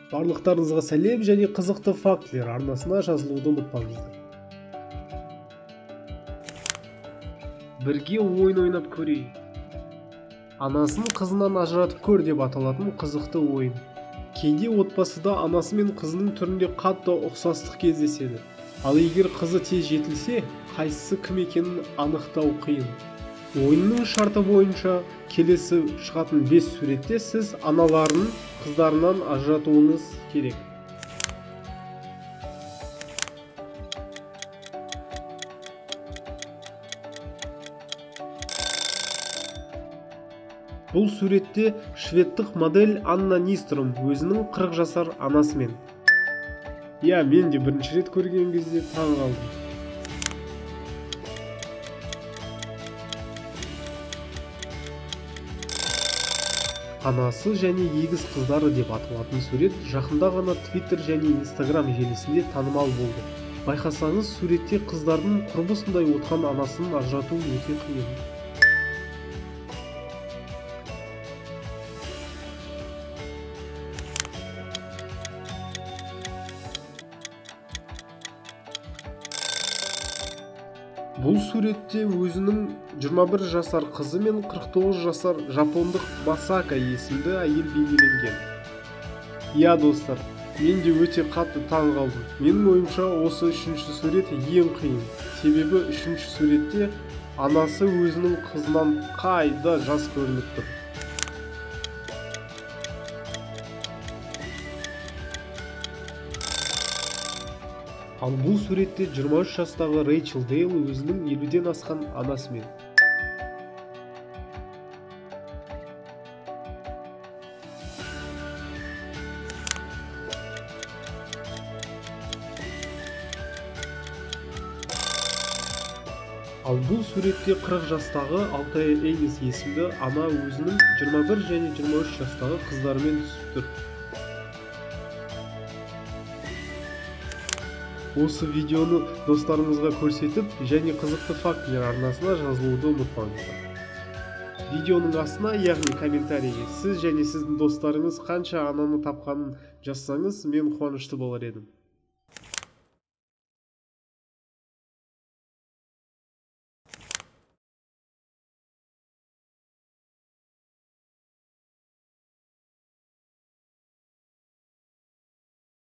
Барлықтарыңызға сәлем және қызықты фактілер арнасына жазылуды ұмытпаңыздар. Бірге ойын ойнап көрейік. Анасын қызынан ажыратып көр деп аталатын қызықты ойын. Кейде отбасыда анасы мен қызының түрінде қатты ұқсастық кездеседі. Ал егер қызы тез жетілсе, қайсысы кім екенін анықтау қиын. Ойынның шарты бойынша келесі шығатын 5 суретте сіз аналарын қыздарынан ажыратуыңыз керек. Бұл суретте шведтық модель Анна Нистром өзінің 40 жасар анасымен. Иә, мен де бірінші рет көрген кезде таң қалдым. Анасы және егіз қыздары деп аталатын сурет жақында ғана Twitter және Instagram желісінде танымал болды. Байқасаңыз, суретте қыздардың құрбысындай отқан анасын ажырату өте қиын. Бұл суретте өзінің 21 жасар қызы мен 49 жасар жапондық Масака есімді әйел бейнеленген. Иә, достар, мен де өте қатты таң қалдым. Менің ойымша, осы үшінші сурет ең қиын. Себебі үшінші суретте анасы өзінің қызынан қайда жас көрініп тұр. Ал бұл суретте 23 жастағы Рэйчел Дейл өзінің 50-ден асқан анасымен. Ал бұл суретте 40 жастағы Алтая Эйнис есімді ана өзінің 21 және 23 жастағы қыздарымен түсіп тұр. Осы видеоны достарыңызға көрсетіп және қызықты фактілер арнасына жазылуды ұмытпаңыздар. Видеоның астына, яғни комментарийге сіз және сіздің достарыңыз қанша ананы тапқанын жазсаңыз, мен қуанышты болар едім.